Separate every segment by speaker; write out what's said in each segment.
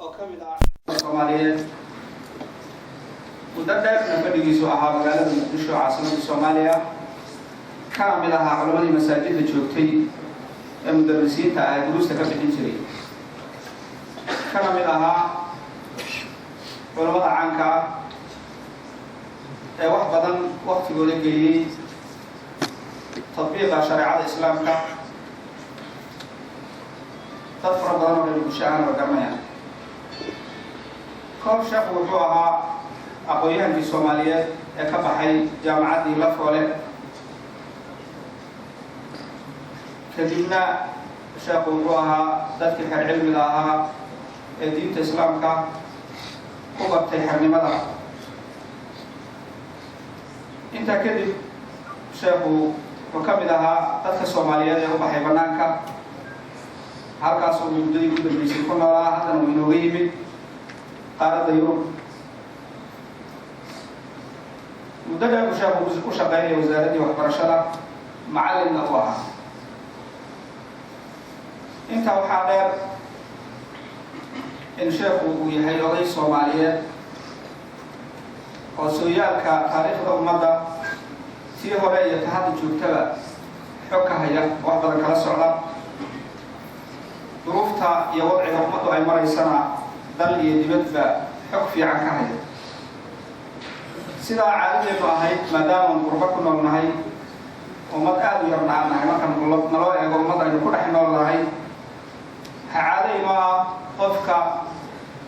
Speaker 1: Oo ka mid ah Soomaaliyeed, muddo dheerna fadhigiisu ahaa magaalada Muqdisho, caasimadda Soomaaliya, kana mid ahaa culammadii masaajidda joogtay ee mudarisiinta ah ee duruusta ka bixin jiray, kana mid ahaa culammada caanka ah ee wax badan waktigooda geliyey tadbiiqa shareecada Islaamka. Dad fara badan oo reer bulsho ahna waa garanayaan. Kahor sheekhu wuxuu ahaa aqoon-yahankii Soomaaliyeed ee ka baxay jaamacaddii Lafoole. Kadibna sheekhu wuxuu ahaa dadkii xer cilmiga ahaa ee diinta Islaamka ku bartay xernimada. Intaa kadib sheekhu wuxuu ka mid ahaa dadka Soomaaliyeed ee u baxay bannaanka, halkaasoo muddadii u dambeysay ku noolaa. Haddana uu inooga yimid qaaradda Yurub. Muddo dheer buu sheekhu u shaqeynaya wasaaraddii waxbarashada, macallinna u ahaa. Intaa waxaa dheer in sheekhu uu yahay oday Soomaaliyeed oo sooyaalka taariikhda ummadda, tii hore iyo ta hadda joogtaba, xog ka haya, wax badan kala socda duruufta iyo wadciga ummaddu ay maraysana, dal iyo dibadba xog fiican ka haya. Sidaa caadadeenu ahayd, maadaamaan qurbo ku nool nahay, ummad aada u yarna aan nahay markaan naloo eego ummad aynu ku dhex nool nahay, waxaa caado inoo ah qofka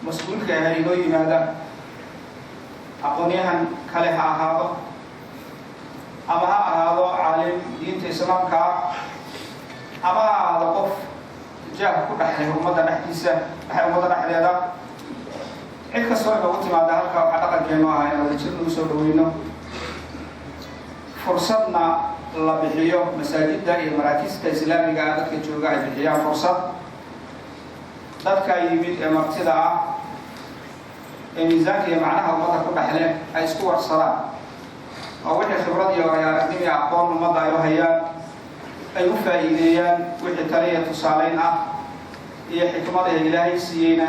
Speaker 1: mas-uulka ah inoo yimaada, aqoon-yahan kale ha ahaado ama ha ahaado caalim diinta Islaamka ah ama ha ahaado qof jaah ku dhexlay ummadda dhexdiisa, ummadda dhexdeeda, cid kastoo inoogu timaada halka, waxaa dhaqankeenu ahaa in wada jir lagu soo dhaweyno, fursadna la bixiyo. Masaajidda iyo maraakiista Islaamiga ah dadka jooga ay bixiyaan fursad dadkaa yimid ee martida ah ee miisaanka iyo macnaha ummadda ku dhexle ay isku warsadaan, oo wixii khibrad iyo waayo aragnimo iyo aqoon ummadda ay u hayaan ay u faa'iideeyaan, wixii tale iyo tusaaleyn ah iyo xikmad ee Ilaahay siiyeyna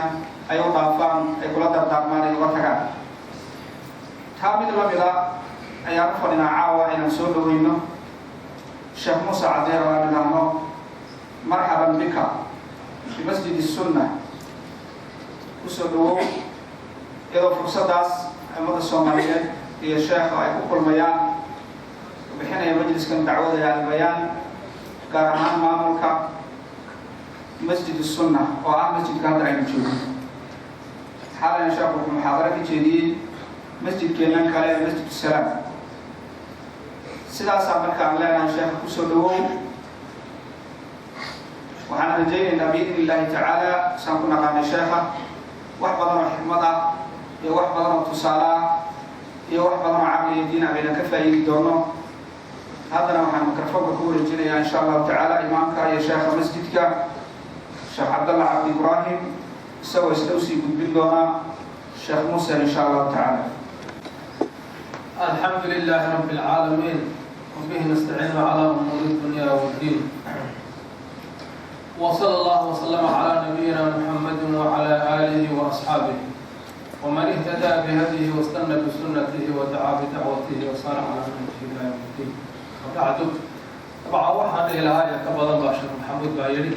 Speaker 1: ay u dhaafaan, ay kula dardaarmaan, ay uga tagaan. Taa mid la mida ayaan u fadhinaa caawa, inaan soo dhaweyno Sheekh Muuse Cadeer oo aan idhaahno marxaban bika fi Masjid Sunna, kusoo dhawow, iyadoo fursaddaas ummadda Soomaaliyeed iyo sheekha ay ku kulmayaan bixinaya majliskan dacwada ee Albayaan, gaar ahaan maamulka Masjid Sunna oo ah masjidka hadda aynu joogno. Xalayna sheekhu wuxuu muxaadaro ka jeediyey masjidkeennan kale ee Masjid Salaam. Sidaasaa marka aan leenahay sheekha kusoo dhawow. Waxaan rajaynaynaa biidni Illaahi tacaala, saan ku naqaanay sheekha, wax badan oo xikmad ah iyo wax badan oo tusaale ah iyo wax badan oo caqli iyo diin ah baynan ka faa'iidi doono. Haddana waxaan mikrofoonka ku wareejinayaa, insha Allahu tacaala, imaamka iyo sheekha masjidka, Sheekh Cabdallah Cabdi Ibraahim, isagoo isla usii gudbin doona Sheekh Muuse, insha Allahu tacaala.
Speaker 2: الحمد لله رب العالمين، وبه نستعين على أمور الدنيا والدين، وصلى الله وسلم على نبينا محمد وعلى آله وأصحابه ومن اهتدى بهديه واستنى بسنته ودعا بدعوته وصار على منهجه إلى يوم الدين، وبعد. طبعا waxaan dhihi lahaa ee ka badan baa Sheekh Maxamuud baa yidhi,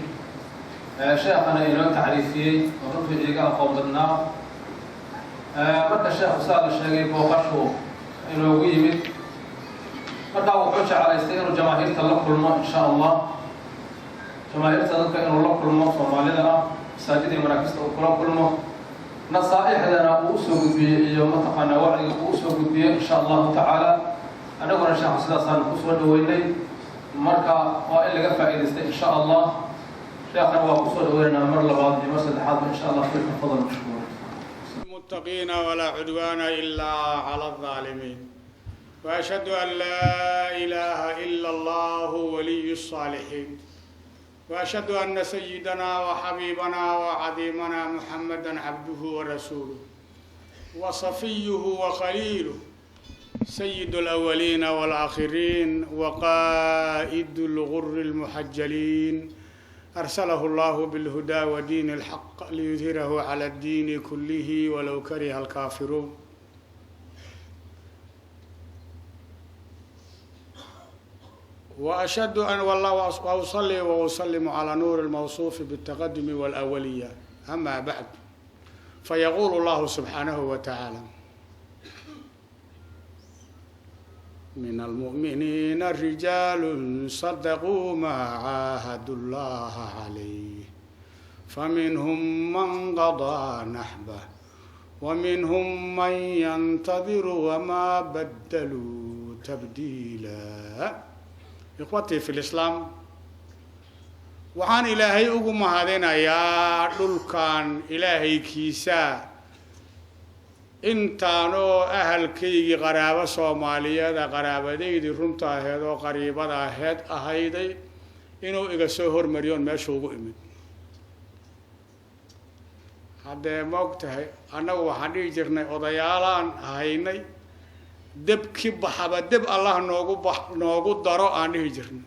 Speaker 2: sheekhana inoo tacriifiyey oo runtii iiga aqoon badnaa. Marka sheekhu saa la sheegay booqashu inoogu yimid, markaa wuxuu jeclaystay inuu jamaahiirta la kulmo, insha Allah, jamaahiirta dadka inuu la kulmo Soomaalida ah, masaajida iyo maraakista uu kula kulmo, nasaa'ixdana uu usoo gudbiyey iyo mataqaanaa wacdiga uu usoo gudbiyey, insha Allahu tacaala. Annaguna sheekhu sidaasaan kusoo dhaweynay. Marka waa in laga faa'iidaystay, insha Allah. Sheekhana waa kusoo dhaweynaynaa mar labaad iyo mar saddexaadba, insha Allah. Tafadal mashkuura.
Speaker 3: المتقين ولا عدوان إلا على الظالمين، وأشهد أن لا إله إلا الله ولي الصالحين، وأشهد أن سيدنا وحبيبنا وعظيمنا محمدا عبده ورسوله وصفيه وخليله، سيد الأولين والآخرين وقائد الغر المحجلين. أرسله الله بالهدى ودين الحق ليظهره على الدين كله ولو كره الكافرون. وأشهد أن والله وأصلي وأسلم على نور الموصوف بالتقدم والأولية. أما بعد، فيقول الله سبحانه وتعالى: من المؤمنين رجال صدقوا ما عاهدوا الله عليه فمنهم من قضى نحبه ومنهم من ينتظر وما بدلوا تبديلا. إخوتي في الإسلام، waxaan Ilaahay ugu mahadinayaa dhulkan Ilaahay kiisa intaanoo ahalkaygii qaraabo Soomaaliyeed, qaraabadaydii runta aheed oo qariibada aheed ahayday inuu iga soo hormariyoon meesha ugu imid. Haddee maog tahay, annagu waxaan dhihi jirnay odayaalaan ahaynay, debki baxaba deb Allah noogu daro aan dhihi jirnay.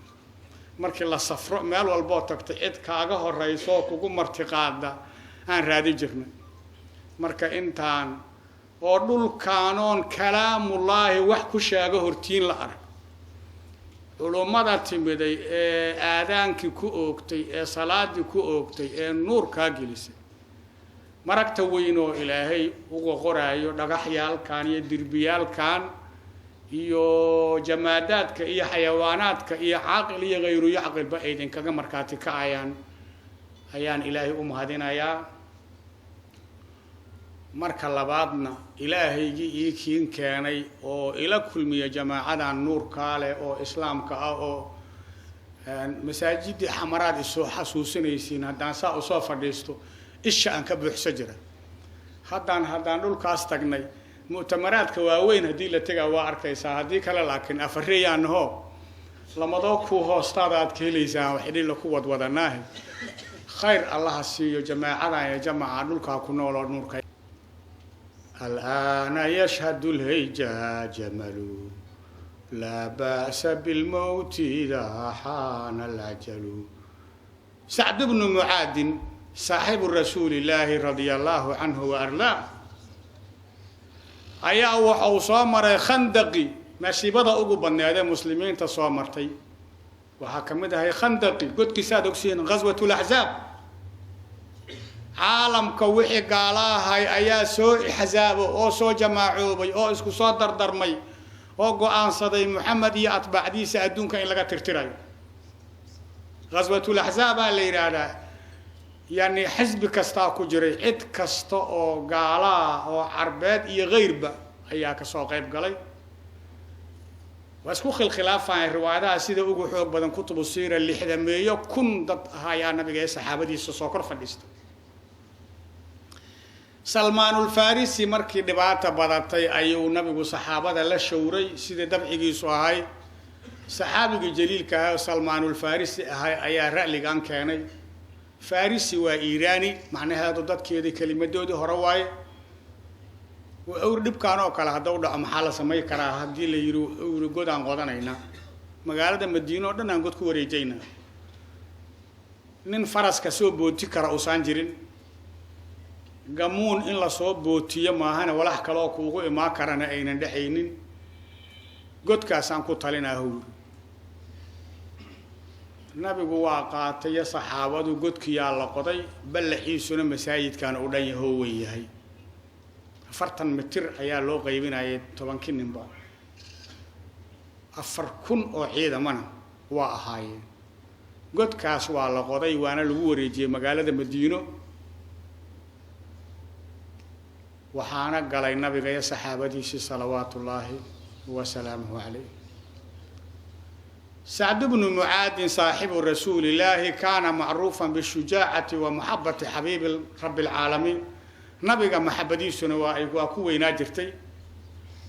Speaker 3: Markii la safro meel walboo tagta cid kaaga horeyso kugu martiqaada aan raadi jirnay. Marka intaan oo dhulkaanoon kalaamullaahi wax ku sheego hortiin la arag, culummada timiday ee aadaankii ku oogtay ee salaadii ku oogtay ee nuurkaa gelisay, maragta weyn oo Ilaahay uga qoraayo dhagaxyaalkan iyo dirbiyaalkan iyo jamaadaadka iyo xayawaanaadka iyo caaqil iyo hayru yacqilba ay idinkaga markaati kacayaan, ayaan Ilaahay u mahadinayaa. Marka labaadna Ilaahaygii ii kiin keenay oo ila kulmiya jamaacadan nuurkaa leh oo islaamka ah oo masaajidii xamaraad isoo xasuusinaysiin haddaan saa usoo fadhiisto isha aan ka buuxso jira. Haddaan dhulkaas tagnay mu'tamaraadka waaweyn haddii la tegaa waa arkaysaa, haddii kale laakiin afareeyaanahoo lamadoo kuu hoostaada aad ka helaysaa wax idhilla ku wadwadanaahe. Khayr Allaha siiyo jamaacadan ee jamaca dhulkaa ku nool oo nuurka. الآن يشهد الهيجا جمل لا بأس بالموت إذا حان الأجل. سعد بن معاذ صاحب رسول الله رضي الله عنه وأرضاه ayaa waxa uu soo maray Khandaqi, masiibada ugu badneed ee muslimiinta soo martay waxaa ka mid ahay Khandaqi godkiisaad ogsihiin, Ghaswatul Axzaab. Caalamka wixii gaala ahay ayaa soo ixzaabo oo soo jamaacoobay oo isku soo dardarmay oo go-aansaday Moxamed iyo atbaacdiisa adduunka in laga tirtirayo. Ghaswatul Axzaab baa la yidhaahdaa, yani xisbi kastaa ku jiray, cid kasta oo gaalaa oo carbeed iyo keyrba ayaa kasoo qayb galay. Waa isku khilkhilaafaya riwaayadaha sida ugu xoog badan kutubu siira, 60,000 dad ah ayaa nabiga ee saxaabadiisa soo kor fadhiista. Salmaanulfarisi markii dhibaata badatay ayuu nabigu saxaabada la showray sida dabcigiisu ahay. Saxaabigii jaliilka ahaa oo Salmaanulfarisi ahay ayaa ra'ligan keenay. Farisi waa Iiraani, macnaheedu dadkeedii kelimadoodii hore waaye. Wuxuu yiri dhibkaan oo kale haddau dhaco maxaa la samay karaa? Haddii la yiri, wuxuu yiri god aan qodanaynaa, magaalada Madiino oo dhan aan god ku wareejaynaa. Nin faraska soo booti kara usaan jirin, gamuun in lasoo bootiyo maahane walax kale oo kuugu imaan karana aynan dhexaynin, godkaasaan ku talinaa huu yiri. Nabigu waa qaatayo saxaabadu, godkiyaa la qoday, ballaxiisuna masaajidkan uu dhan yahoo weyn yahay, 40 mitir ayaa loo qaybinayay 10kii ninba, 4000 oo ciidamana waa ahaayeen. Godkaas waa la qoday waana lagu wareejiyey magaalada Madiino, waxaana galay nabiga iyo saxaabadiisii salawaatu ullaahi wasalaamuhu calayh. Sacd bnu Mucaadin saaxibu rasuuli illaahi kaana macruufan bishujaacati wa maxabati xabiibi rabbi alcaalamiin. Nabiga maxabadiisuna waa ku weynaa jirtay,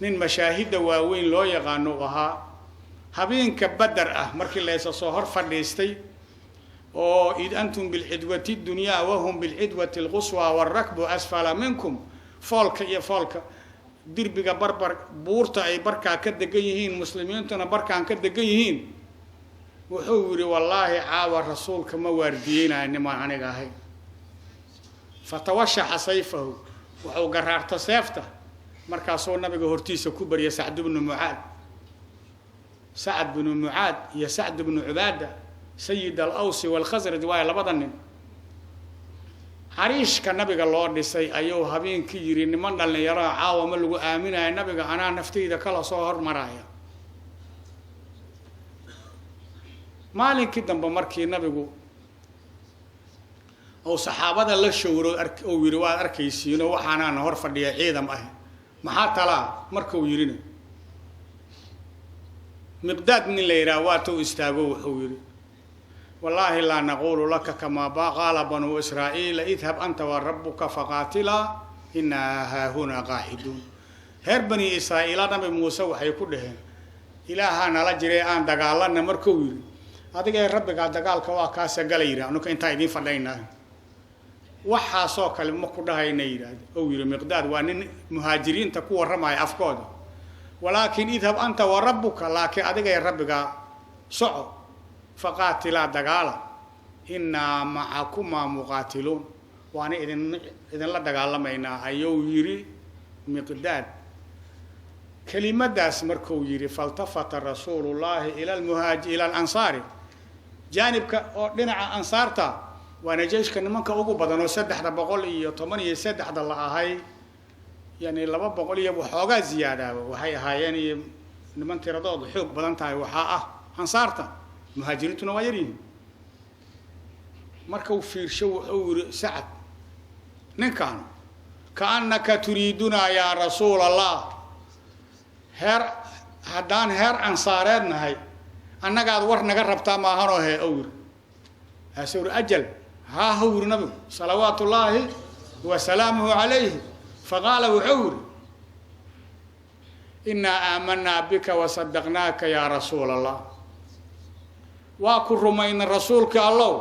Speaker 3: nin mashaahidda waaweyn loo yaqaano u ahaa. Habeenka Bader ah markii laysa soo hor fadhiistay oo id antum bilcidwati dunyaa wahum bilcidwati alquswa walrakbu asfala minkum, foolka iyo foolka dirbiga barbar buurta ay barkaa ka degan yihiin, muslimiintuna barkaan ka degan yihiin. Wuxuu yidhi wallaahi caawa rasuulka ma waardiyeynaya nimaan aniga ahayn. Fatawashaxa sayfahu, wuxuu garaarta seefta, markaasuu nabiga hortiisa ku barya Sacd bnu Mucaad, Sacd bnu Mucaad iyo Sacd bnu Cubaada, sayid alawsi waalkhasraj, waayo labada nin. Cariishka nabiga loo dhisay ayuu habeenkii yidhi niman dhallinyaraha caawa ma lagu aaminaya nabiga, anaa naftayda kala soo hormaraya. Maalinkii dambe markii nabigu uu saxaabada la showro uu yidhi waad arkaysiinoo waxaanaana hor fadhiya ciidam ah, maxaa talaa? Markuu yidhina Miqdaad nin la yidhaha waatuu istaago, wuxuu yidhi wallaahi laa naquulu laka kamaa qaala banuu Israa'iila idhab anta wa rabbuka faqaatilaa inaa haahunaa qaaciduun. Reer Bani Israa'iila Nabi Muuse waxay ku dhaheen ilaahaa nala jiray aan dagaalana. Markuu yidhi adigee rabbigaa dagaalka waa kaasa gala, yidhi anuka intaan idiin fadhaynaa waxaasoo kale ma ku dhahayna, yidhaahde. Ou yidhi Miqdaad waa nin muhaajiriinta ku warramaya afkooda, walaakin idhab anta wa rabbuka, laakiin adigee rabbigaa soco, faqaatilaa dagaala, innaa macakumaa muqaatiluun, waana idinla dagaalamaynaa, ayuu yidhi Miqdaad. Kelimadaas markuu yidhi faltafata rasuulullaahi ila alansaari, jaanibka oo dhinaca ansaarta, waana jeyshka nimanka ugu badan oo 313 la ahay, yani 200 iyo waxoogaa ziyaadaaba waxay ahaayeen, iyo niman tiradoodu xoog badan tahay waxaa ah ansaarta, muhaajiriintuna waa yaryihiin. Markuu fiirsho wuxuu yidhi Sacad, ninkaan kaannaka turiidunaa yaa rasuul Allah, heer haddaan heer ansaareed nahay annagaad war naga rabtaa maahanoo hee, ou yidhi. Kaasuu yidhi ajal haa, hau yidhi nabigu salawaatu ullaahi wa salaamuhu calayhi. Faqaala wuxuu yidhi innaa aamanaa bika wasadaqnaaka yaa rasuul Allah, waa ku rumayna rasuulka allow,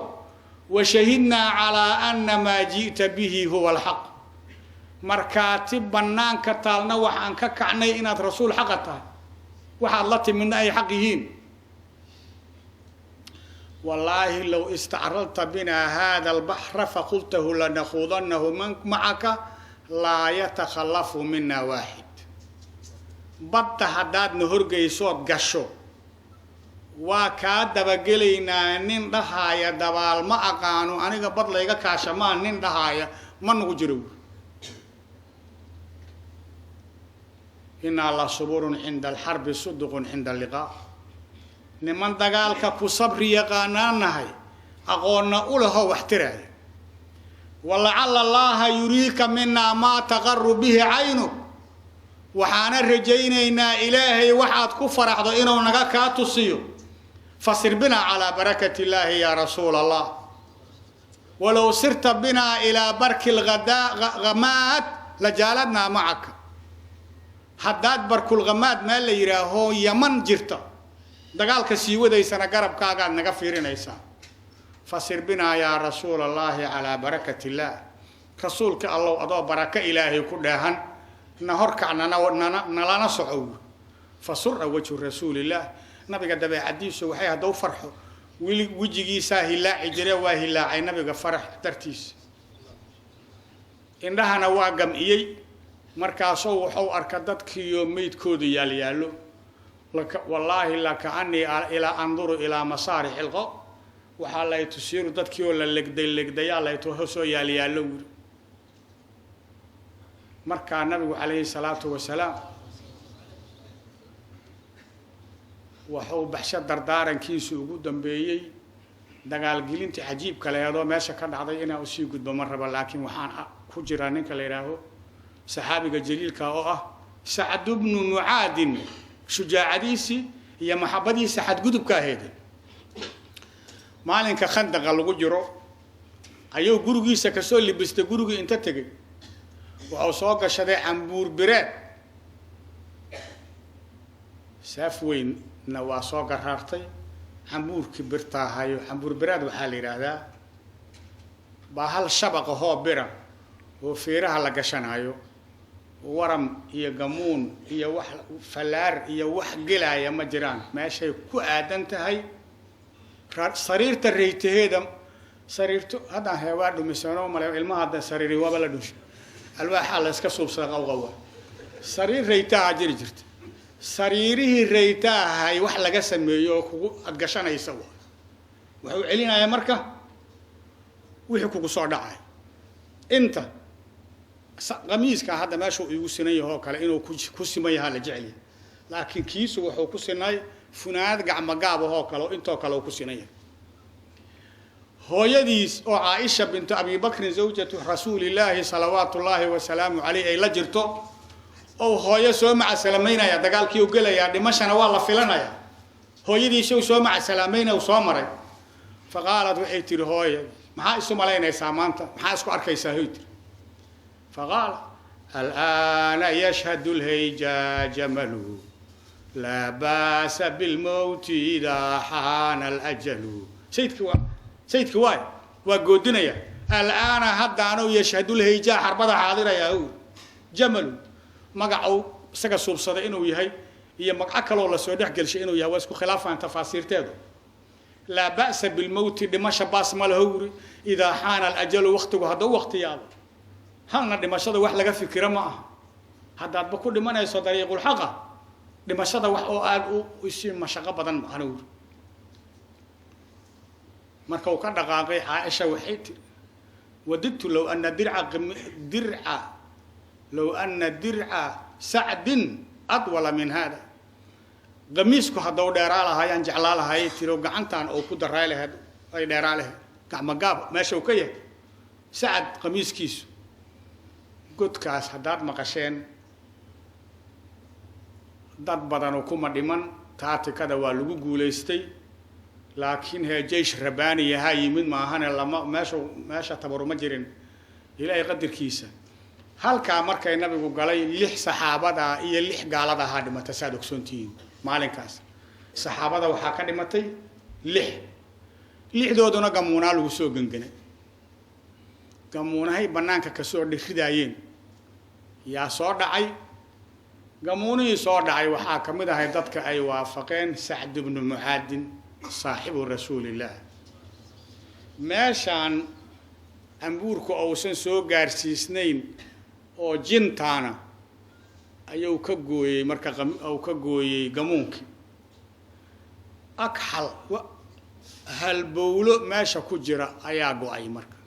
Speaker 3: wa shahidnaa calaa ana maa ji'ta bihi huwa alxaq, markaati bannaanka taalna waxaan ka kacnay inaad rasuul xaqa tahay, waxaad la timidna ay xaq yihiin. Wallaahi low istacradta binaa hada albaxra faqultahu lanakuudannahu man macaka laa yatakhallafu mina waaxid, badda haddaadna horgeysood gasho waa kaa dabagelaynaa, nin dhahaaya dabaal ma aqaano aniga bad layga kaashamaa, nin dhahaaya ma nagu jiro. Innaa la suburun cinda alxarbi suduqun cinda alliqaa, niman dagaalka ku sabri yaqaanaan nahay, aqoonna u leho wax tiraaya. Walacalla allaaha yuriika minaa maa taqaru bihi caynuk, waxaana rajaynaynaa ilaahay waxaad ku faraxdo inuu naga kaa tusiyo. Fasir binaa calaa barakati illaahi yaa rasuul allah, walow sirta binaa ilaa barki lghamaad lajaaladnaa macaka, haddaad barkulghamaad meel la yidhaaho Yaman jirta dagaalka sii wadaysana garabkaagaad naga fiirinaysaa. Fasir binaa yaa rasuul allaahi calaa barakati illaah, rasuulka allow adoo barako ilaahay ku dheehan na horkacna nalana socow. Fasura wajhu rasuulillaah, nabiga dabeecadiisu waxay haddau farxo wejigiisaa hilaaci jire, waa hilaacay nabiga farax dartiisa, indhahana waa gam'iyey. Markaasoo wuxuu arka dadkiiyo meydkooda yaalyaallo, wallaahi lakaanii ilaa anduru ilaa masaarix ilqo, waxaa lay tusiiru dadkii oo la legday legdayaa layto soo yaalyaallo wiri. Markaa nabigu calayhi salaatu wasalaam wuxuu baxsho dardaarankiisu ugu dambeeyey dagaalgelintii cajiibka leedoo meesha ka dhacday inaa usii gudbo ma rabo, laakiin waxaan ku jiraa ninka la yidhaaho saxaabiga jaliilka oo ah Sacd bnu Mucaadin, shujaacadiisii iyo maxabadiisa xadgudubka ahayd. Maalinka khandaqa lagu jiro ayuu gurigiisa kasoo libistay, gurigii inta tegey wuxuu soo gashaday cambuur bireed, saaf weynna waa soo garaartay, cambuurkii birtaahayo. Cambuur bireed waxaa la yidhaahdaa baa hal shabaqa hoo bira oo feeraha la gashanayo, waram iyo gamuun iyo wax fallaar iyo wax gelaya ma jiraan, meeshay ku aadan tahay Sariirta reytaheeda, sariirto haddaan heewaa dhumisano male, ilmaha hadda sariiri waaba la dhunshay, alwaaxaa la iska suubsada, qawqawa. Sariir reytaha jiri jirta, sariirihii reytaahay wax laga sameeyo oo kugu adgashanaysa wa wuxuu celinayaa marka wixii kugu soo dhacay. Inta qamiiska hadda meeshuu iigu sinan yahoo kale inuu ku siman yahaa la jecelyahay, laakiin kiisu wuxuu ku sinay funaanad gacmo gaab ahoo kale oo intoo kale uu ku sinan yahay. Hooyadiis oo Caaisha bintu Abi Bakrin, zawjatu rasuulillaahi salawaatu ullaahi wasalaamu caleyh, ay la jirto oo hooyo soo macasalamaynaya, dagaalkii u gelayaa, dhimashana waa la filanaya. Hooyadiisuu soo macasalaameynaya, uu soo maray. Faqaalat, waxay tihi, "Hooye, maxaa isu malaynaysaa maanta? Maxaa isku arkaysaa?" Hoy tiri. Faqaala, "Al'aana yashhadu lhayja jamalu, laa baasa bilmowti idaa xaana alajalu." Sayidki waa sayidki, waay waa goodinaya. "Al'aana, haddaanu, yashhadu lhayja, xarbada xaadiraya hu, jamalu." Magacu isaga suubsaday inuu yahay iyo magco kaloo lasoo dhex gelshay inuu yahay waa isku khilaafaan tafaasiirteedu. "Laa ba'sa bilmowti," dhimasha baas ma laho wuri, "idaa xaana alajalu," waktigu hadduu waktiyaabo. Halna dhimashada wax laga fikira ma aha. Haddaadba ku dhimanayso dariiqulxaqa, dhimashada wax oo aada u isi mashaqo badan ma ahna wuri. Marka uu ka dhaqaaqay, Caaisha waxay tiri, "Wadidtu low ana dirca dirca low ana dirca Sacdin adwala min hada." Qamiisku haddau dheeraa lahaayaan jeclaa lahaayay tiro, gacantan oo ku daraay lahayd ay dheeraa lahayd, gacmo gaab meesha uu ka yahay Sacad qamiiskiisu. Godkaas haddaad maqasheen, dad badanu kuma dhiman, taatikada waa lagu guulaystay, laakiin hee jeish rabaaniyahaa yimid maahane, lama meesha meesha tabaruma jirin. Ilaahay qadarkiisa, halkaa markay nabigu galay, lix saxaabada iyo lix gaalada ahaa dhimatay. Saad ogsoontihiin, maalinkaas saxaabada waxaa ka dhimatay lix, lixdooduna gamuunaa lagu soo gengenay. Gamuunahay banaanka kasoo dhiridaayeen yaa soo dhacay. Gamuunihii soo dhacay waxaa ka mid ahay dadka ay waafaqeen Sacd bnu Mucaadin, saaxibu rasuulillaah. Meeshaan cambuurku uusan soo gaarsiisnayn oo jintaana ayuu ka gooyey. Marka uu ka gooyey gamuunkii, akxal halbowlo meesha ku jira ayaa go-ay. Marka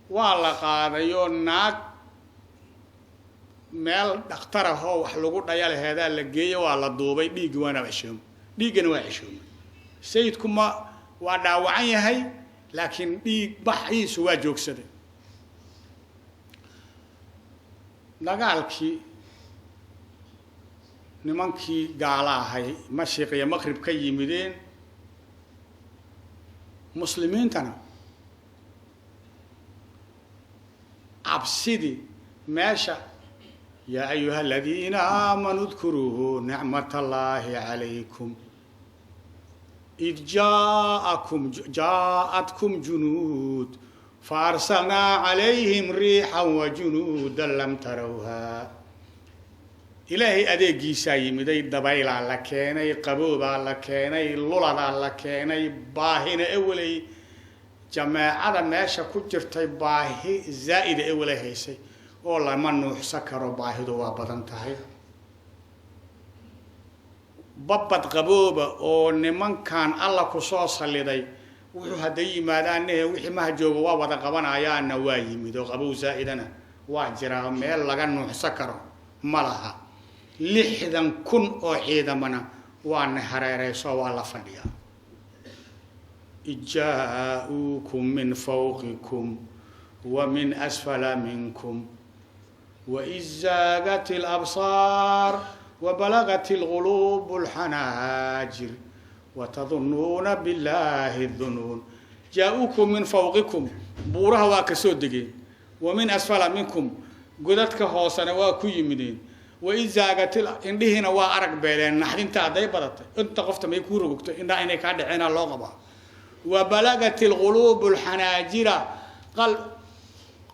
Speaker 3: waa la qaadayoo naag meel dhakhtar ahoo wax lagu dhaya laheedaa la geeye, waa la duubay. Dhiiggi waana ceshoomay, dhiiggana waa ceshoomay. Sayidku ma waa dhaawacan yahay, laakiin dhiig baxiisu waa joogsaday. Dagaalkii nimankii gaala ahay mashiq iyo maqrib ka yimideen, muslimiintana cabsidii meesha. Yaa ayuha aladiina aamanuu dkuruu nicmat allaahi calaykum id jaakum jaaءatkum junuud faarsalnaa calayhim riixan wajunuuda lam tarawha. Ilaahay adeegiisaa yimiday, dabaylaa la keenay, qaboobaa la keenay, luladaa la keenay, baahina eweley jameecada meesha ku jirtay baahi zaa'ida eweley haysay oo lama nuuxsan karo, baahidu waa badan tahay. Babad qabooba oo nimankan Alla ku soo salliday, wuxuu hadday yimaadaannehe wixii maha joogo waa wada qabanayaana, waa yimid oo qabow zaa'idana waa jiraa, meel laga nuuxsan karo ma laha. 60,000 oo ciidamana waana hareereyso, waa la fadhiyaa. Id jaa-uukum min fawqikum wa min asfala minkum waid zaagat alabsaar wabalagat alquluub alxanaajir watadunnuuna billahi dunuun. Jaa-uukum min fawqikum, buuraha waa kasoo degeen, wa min asfala minkum, godadka hoosena waa ku yimideen. Waid zaagatil, indhihiina waa arag beeleen, naxdinta hadday badatay inta qofta may kuu rogogto, indhaha inay kaa dhaceenaa loo qabaa. Wa balagat alquluubu alxanaajira,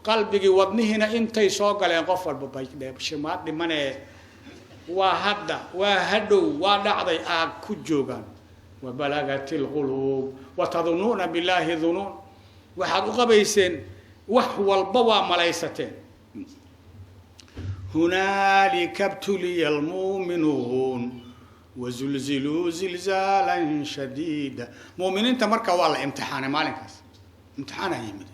Speaker 3: qalbigii wadnihiina intay soo galeen, qof walba bayshimaad dhimanee, waa hadda, waa hadhow, waa dhacday, aa ku joogaan. Wabalagat alquluub watadunnuuna billaahi dunuun, waxaad u qabayseen wax walba waa malaysateen. Hunaalika btuliya almu'minuun wazulziluu zilzaalan shadiida. Mu'miniinta marka waa la imtixaanay maalinkaas, imtixaanaa yimid.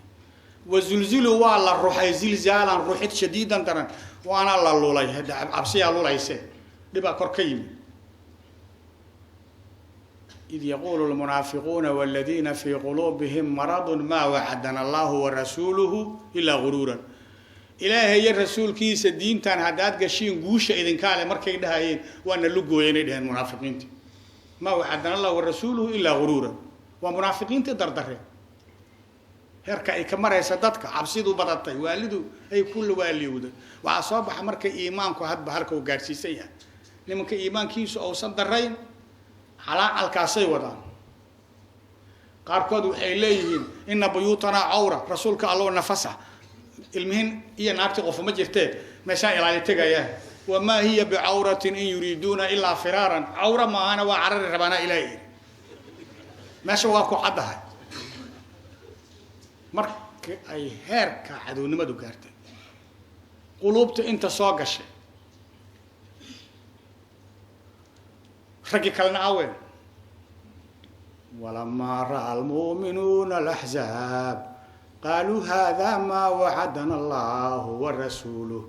Speaker 3: Wazulziluu waa la ruxay zilzaalan ruxid shadiidan daran, waana la lulay, cabsiyaa lulayse, dhibaa kor ka yimid. إذ يقول المنافقون والذين في قلوبهم مرض ما وعدنا الله ورسوله إلا غرورا. إلهي يا رسول كيس الدين تان هداد قشين قوشة إذن كاله مركي دهايين وأن اللقوين دهين منافقين ما وعدنا الله ورسوله إلا غرورا. ومنافقين تدردره هركا أي كمرة يسددك عبسيدو بدطي والدو أي كل واليود وعصاب حمرك إيمانك هاد بهرك وقارسيسية لمن إيمان كيسو أو صدرين على الكاسي ودان. qaarkood waxay leeyihiin inna buyuutanaa cawra, rasuulka alloo nafasa ilmihin iyo naagti qof ma jirtee meeshaan ilaali tegaya. Wamaa hiya bicawratin in yuriiduuna ilaa firaaran, cawra maahana waa carari rabaanaa ilaahay yidhi. Meesha waa ku caddahay markii ay heerka cadownimadu gaartay quluubta inta soo gashay raggii kalena aween. ولما رأى المؤمنون الأحزاب قالوا هذا ما وعدنا الله ورسوله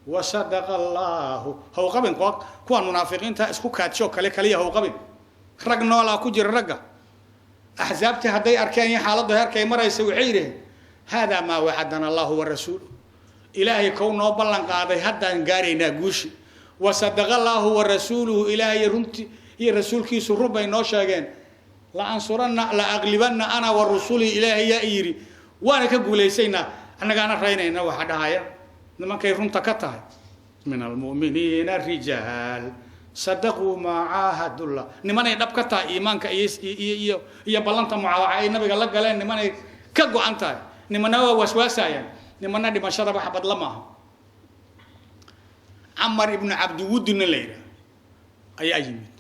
Speaker 3: وصدق الله. هو قبن كوان منافقين تا اسكو كاتشو كلي كلي هو قبن رق نولا كجر رقة أحزابتي هدي أركان حالته هركي مرة يسوي عيره. هذا ما وعدنا الله ورسوله، إلهي كونه بلن قاضي هدا نقارينا قوشي. وصدق الله ورسوله، إلهي رنتي هي رسول كيس ربي نوشاقين لأنصرن لأغلبن أنا والرسول إلهي يا إيري وأنا كقوليسينا أنا كأنا رأينا وحدها لما كيرون تكتها من المؤمنين الرجال صدقوا ما عاهدوا الله. نمنا يدبكتها إيمانك إيس إي إي بلانتا معاوية النبي قال لك قال نمنا كجو أنت نمنا وسواسة يعني نمنا دي ما شاء الله حبد لما عمر ابن عبد ود الليلة أي أيمن